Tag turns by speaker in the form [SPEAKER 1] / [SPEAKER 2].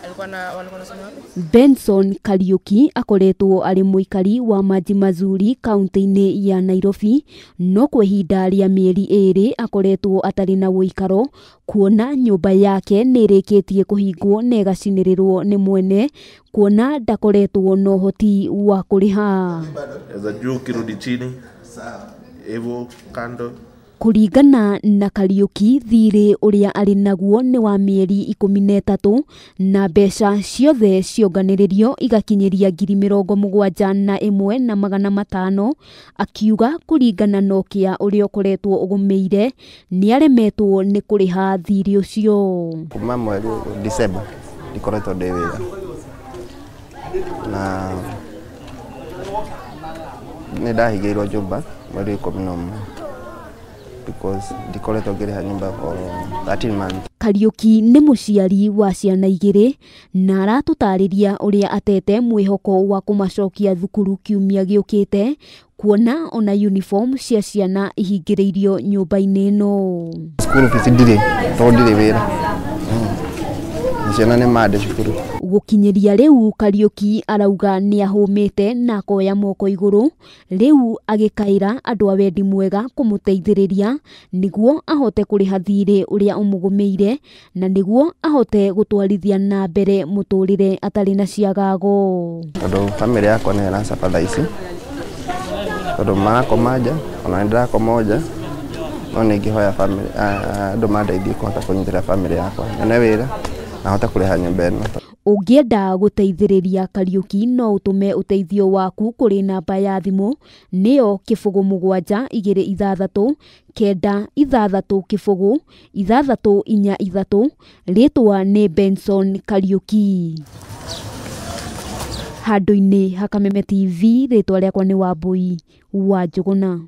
[SPEAKER 1] Alikuwa na walikuwa nasema wapi?
[SPEAKER 2] Benson Kariuki akoretwo arĩ mũikari wa Maji Mazuri kaunti-inĩ ya Nairobi, no kwa ihinda rĩa mĩeri 2 akoretwo atarĩ na ũikaro kuona nyũmba yake nĩ ĩrĩkĩtie kũhingwo na ĩgacinĩrĩrwo nĩ mwene kuona ndakoretwo na ũhoti wa kũrĩha.
[SPEAKER 3] Za juu kirudi chini hivyo kando.
[SPEAKER 2] Kũringana na Kariuki, thirĩ ũrĩa arĩ naguo nĩ wa mĩeri 13 na mbeca ciothe cionganĩrĩrio igakinyĩria 71,500, akiuga kũringana na ũkĩa ũrĩa ũkoretwo ũgũmĩire nĩ aremetwo nĩ kũrĩha thirĩ ũcio.
[SPEAKER 4] Kuma mweri December ndikoretwo ndĩ wĩra na nĩ ndahingĩirwo nyũmba mweri 11 because ndikoretwo ngĩrĩha nyũmba for 13 months.
[SPEAKER 2] Kariuki nĩ mũciari wa ciana 2 na aratũtarĩria ũrĩa atete mwĩhoko wa kũmacokia thukuru kiumia gĩũkĩte kuona ona uniform cia ciana ihingĩrĩirio nyũmba-inĩ ĩno.
[SPEAKER 4] School fees ndirĩ tondũ ndirĩ wĩra. Ciana nĩ mande cukuru.
[SPEAKER 2] Gũkinyĩria rĩu Kariuki arauga nĩ ahũmĩte na akoya moko igũrũ, rĩu agĩkaĩra andũ a wendi mwega kũmũteithĩrĩria nĩguo ahote kũrĩha thirĩ ũrĩa ũmũgũmĩire na nĩguo ahote gũtwarithia na mbere mũtũrĩre atarĩ na ciagago.
[SPEAKER 4] Tondũ bamĩrĩ yakwa nĩyo ĩracaba thaa ici, tondũ marakoma nja, ona nĩ ndĩrakoma nja, no nĩ ingĩhoya andũ mandeithie kũhota kũnyitĩrĩra bamĩrĩ yakwa nyone wĩra na hote kũrĩha nyũmba ĩno.
[SPEAKER 2] Ũngĩenda gũteithĩrĩria Kariuki no ũtũme ũteithio waku kũrĩ namba ya thimũ nĩyo 07 26 9 6 0 6 4 3, rĩtwa nĩ Benson Kariuki. Handũ-inĩ ha Kameme TV, rĩtwa rĩakwa nĩ Wambui wa Njũgũna.